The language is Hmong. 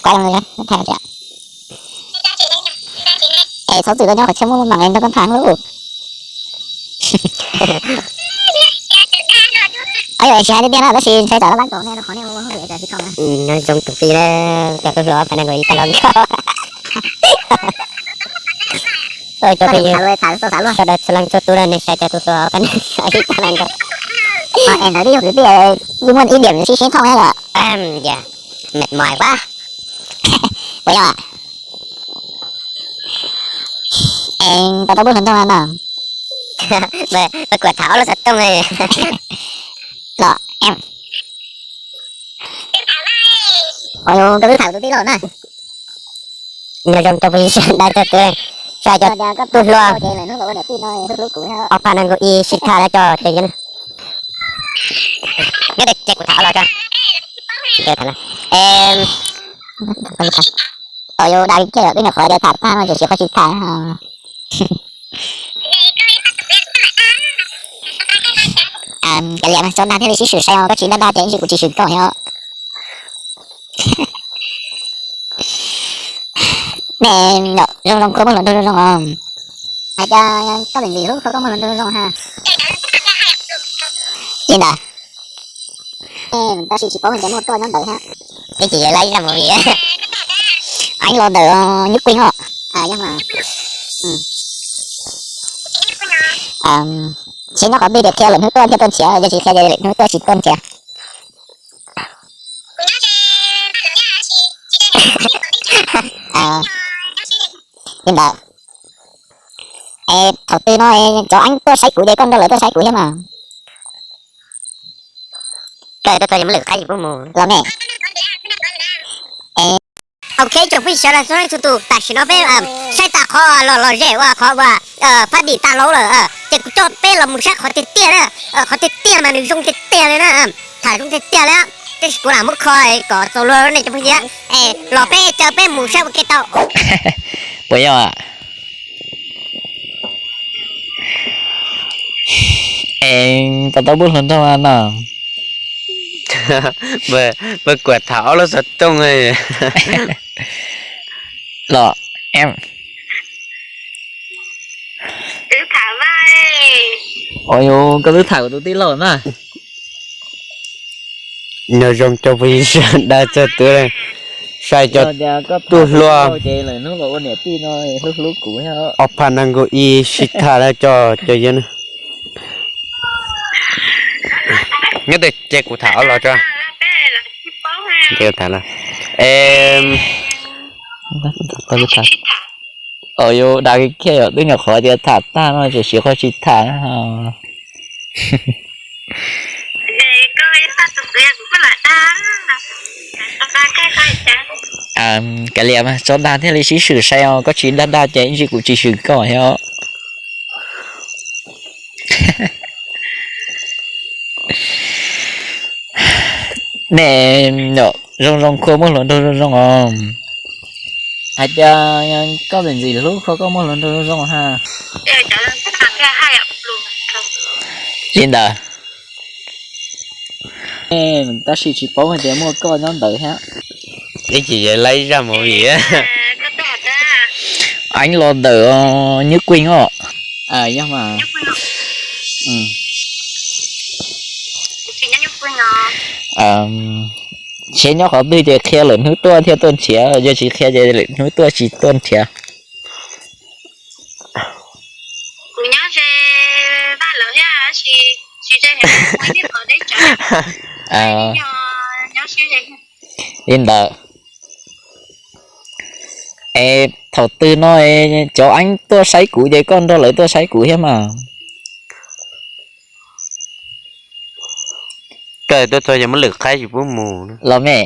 Kuv los tha tias, es txhob txwm tau nyob qhov chaw muaj mam nqe ntau koj tham lauj. Ayo, tsis hais tiag tiag na, tab sis ntshai tsam lab lab nkaus nej rau qhov nej ua hauj lwm tsis tau na. Nyob zoo tus tij na, cov tub hluas phab nees nkaus ib tag los nkauj. Cov phooj ywg, sawv daws txhua leej txhua tus na, nej saib cov tub hluas phab nees nkaus ib tag los nkauj. Es ntawd twb yog kwv tij, yeej muaj ib diam sib sib thooj thiab yom. Mệt mỏi quá. Puas yog? Es tau tau pub hluas nraug no. Kuam tham ob lub xov tooj los. Ua yus koj twb tham tus tij laug na. Nyob zoo cov phooj ywg sawv daws txhua tus, saib cov tub hluas ob phav nees nkaum ib sib tham no cov ces, nyob ces kuv tham los tso. Tau yus dag kiag yom, twb nyuam qhuav tias tham tag no ces tsis qhov tsis tham. Kav liam mas tso dag thiaj li sib swm sai os, koj tsis dag dag ces ib ntsis kuv tsis swm koj thiab. Nej zoo zoo khuab muaj hluas nraug zoo zoo os. Hais tias koj ntxim ntxim hlub khuab koj muaj hluas nraug zoo zoo ha. Li ntawd. Tab sis tsis paub hais tias muaj koj nyob ntawd thiab. Ib chim yog lab ib zaj movie. Eeb los ntawm Nyuj Kuij os. Yog mas. Tsis nyob qhov twg ces qhia lwm hnub tuaj thiaj tuaj nrhiav, yog tsis qhia ces lwm hnub tuaj tsis tuaj nrhiav. Li ntawd. Es thaum twg no cov Eeb tuaj saib kuv ces koj nrog lawv tuaj saib kuv thiab mas. Koj tuaj txog yog muab lwm qab yus pub mus los me. Ok, tsoom phooj ywg sawv daws txhua leej txhua tus, tam sim no peb saib tas qhov los los zem ua qhov uas Fab Dim tas laub lawm, ces kuv coj peb los mus saib qhov tiag tiag na. Qhov tiag tiag mas nws zoo tiag tiag li na, tham zoo tiag tiag li. Tab sis kuv lam muab kho kom txaus luag nej cov phooj ywg, es los peb caw peb mus saib ua ke tau. Puas yog? Es tau tau pub hluas nraug no. Puas kuam tham ob lub xov tooj los? Ua yus koj twb tham kuv tus tij laug na. Nyob zoo cov phooj ywg sawv daws txhua tus, saib cov tub hluas ces lwm hnub los ua niam tij no hlub hlub kuv thiab. Ob phav nees nkaum ib sib tham lawm cov cov yawg na. Nyob twg ces kuv tham los tso. Yus dag kiag yom, twb nyuam qhuav tias tham tag no ces tsis qhov tsis tham. Kav liam mas tso dag thiaj li sib swm sai os, koj tsis dag dag ces ib ntsis kuv tsis swm koj thiab. Nej zoo zoo khua muaj hluas nraug zoo zoo os. Hais tias koj ntxim ntxim hlub khua koj muaj hluas nraug zoo zoo ha. Li ntawd. Tab sis tsis paub hais tias muaj koj nyob ntawd thiab. Ib chim yog lab ib zaj movie. Eeb los ntawm Nyuj Kuij os. Yog mas. Tsis nyob qhov twg ces qhia lwm hnub tuaj thiaj tuaj nrhiav, yog tsis qhia ces lwm hnub tuaj tsis tuaj nrhiav. Li ntawd. Es thaum twg no cov Eeb tuaj saib kuv ces koj nrog lawv tuaj saib kuv thiab mas. Koj tuaj txog yog muab lwm qab yus pub mus los me.